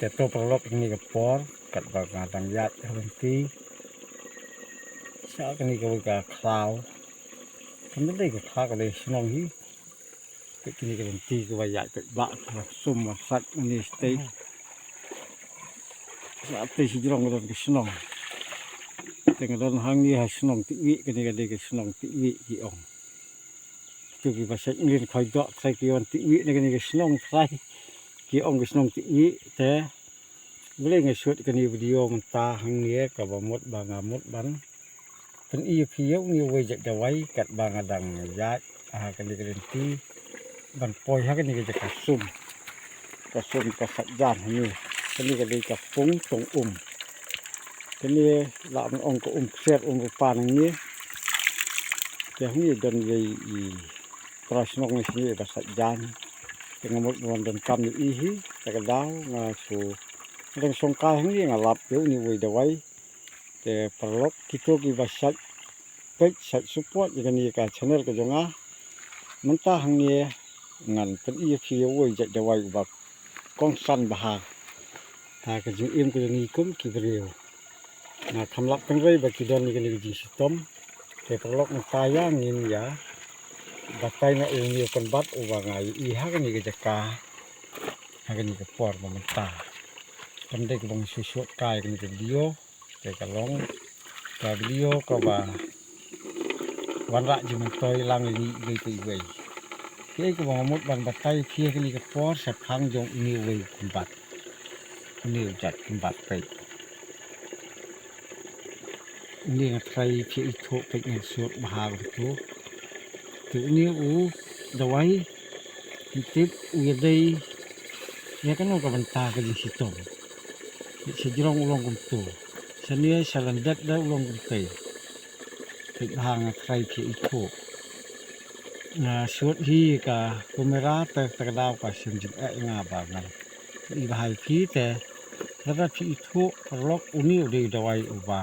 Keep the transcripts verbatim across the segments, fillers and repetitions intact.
To paralok, kane ka por katba nga dang ïaid ha lynti, sa kane kawei ka khlaw. Kam dei ka khlaw, ka dei shnong hi. Peit kane ka lynti kaba ïaid, peit ba ka sum ba sat ngi stei. Sa tei shi jrong ka don ka shnong. Te nga don hangne ha shnong Tiwi, kane ka dei ka shnong Tiwi ki ong. Kito kiba sait ngin khoi doh trai ki wan Tiwi na kane ka shnong trai. Ki ong ka shnong Tiwi te. Balei nga shoot kane video mynta hangne, kaba mut ba nga mut ban pyni ïa phi ïa une uwei jait dawai katba nga dang ïaid ha kane ka lynti ban poi ha kane ka jaka sum. Ka sum ka sait jan hangne. Kane ka dei ka pung tong um. Kane lah ban ong ka um ksiar, um rupa nangne. Te hangne don iwei i trai shnong ngi shnong ba sait jan. Te nga mut ban donkam ïa i hi, ta ka daw nga shu, nga dang shong kai hangne nga lap ïa une uwei dawai. Te paralok, kito kiba sait peit, sait support ïa kane ka channel ka jong nga, mynta hangne ngan pyni ïa phi ïa uwei jait dawai uba kongsan bha ha ka jingim ka jong ngi kum ki briew. Nga kham lap kynrei ba ki don ïa kane ka jingshitom. Te paralok, mynta ïa ngin ïa batai noh ïa une u kynbat uba nga ïohi ha kane ka jaka ha kane ka por ba mynta. Kam dei kaba nga shu shoot kai kane ka video. Te ka long ka video kaba wanrah jingmyntoi lang ïa ngi iwei pa iwei. Kaei kaba nga mut ban batai ïa phi ha kane ka por shaphang jong une uwei u kynbat. Une u jait kynbat peit. Une nga trai ïa phi ithuh peit, ngan shoot bha kumto. Te une u dawai, ngin tip u ïadei ïa kano ka bynta ka jingshitom. Peit sha jrong u long kumto. Shane sha lyndet da u long kumtei. Peit bha, nga trai ïa phi ithuh. Nga shoot hi ka kamera te ta ka daw ka shem jingeh ïa nga ba ngan pyni bha ïa phi te. Lada phi ithuh paralok, une u dei u dawai uba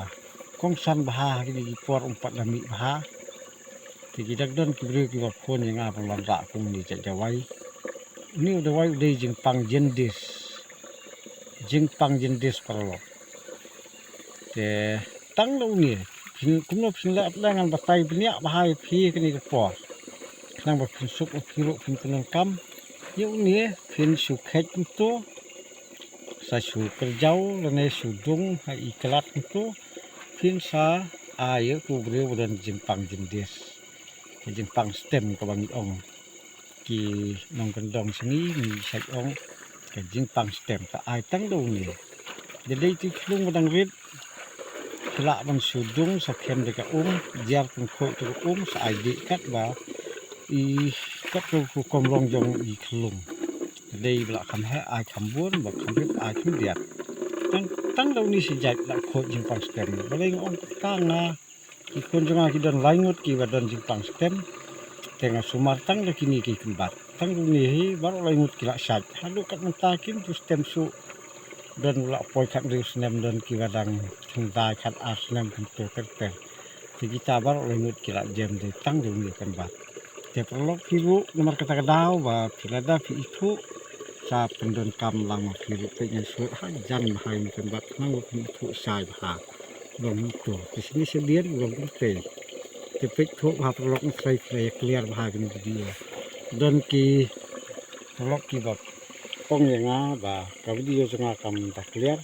kongsan bha ha kine ki por, um pat da mih bha. Te ki dang don ki briew kiba phone ïa nga ban wanrah kum une jait dawai. Une u dawai u dei jingpang jaundice. Jingpang jaundice paralok. Te tang da une, phin, kumno phin leh pat ngan batai bniah bha ïa phi kane ka por. Khnang ba phin suk, ba phi ruh phin pyndonkam. Ïa une phin shu kheit kumto, sa shu kyrjaw lane shu dung ha i klat kumto, phin sa ai ïa u briew ba don jingpang jaundice. Ka jingpang stem kaba ngi ong, ki nongkyndong sha ngi, ngi sait ong ka jingpang stem, ta ai tang da une. Da dei tu ki khyllung ba dang rit, ki lah ban shu dung sa khem da ka um, jar pynkhuid da ka um, sa ai dih katba i, kat ka rukom long jong i khyllung. Da dei ba lah kham heh ai kham bun, ba kham rit ai kham diat. Tang, tang da une shi jait lah khuid jingpang stem. Balei nga ong kata? Nga, ki khun jong nga ki don lai ngut kiba don jingpang stem. Te nga sumar tang da kine ki kynbat. Tang da une hi baroh lai ngut ki lah shait. Haduh kat mynta kim ju stem shuh. Don u lah poi khathynriew snem, don kiba dang khyndai khatar snem kumto ter ter. Te kita baroh lai ngut ki lah jem dei tang da une u kynbat. Te paralok, phi ruh namar kata ka daw ba phi, lada phi ithuh, sa pyndonkam lang ma phi ruh. Peit, ngan shu hajan bha ïa une u kynbat khnang ba phin ithuh shai bha. Long kumto. Te shane shadien long kumtei. Te peit, thoh bha paralok, nga trai phi la ïa clear bha kane ka video. Don ki paralok kiba ong ïa nga ba ka video jong nga kam da clear.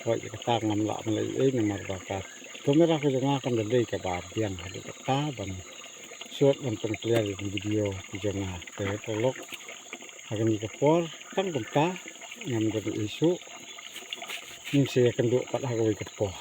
Hooid, ïa kata ngam lah ban leh ei ei namar ba ka kamera ka jong nga kam da dei kaba biang haduh katta ban shoot ban pynclear ïa ki video ki jong nga. Te paralok, ha kane ka por tang kumta, ngam da dei ei shuh. Ngin sa ïakynduh pat ha kawei ka por.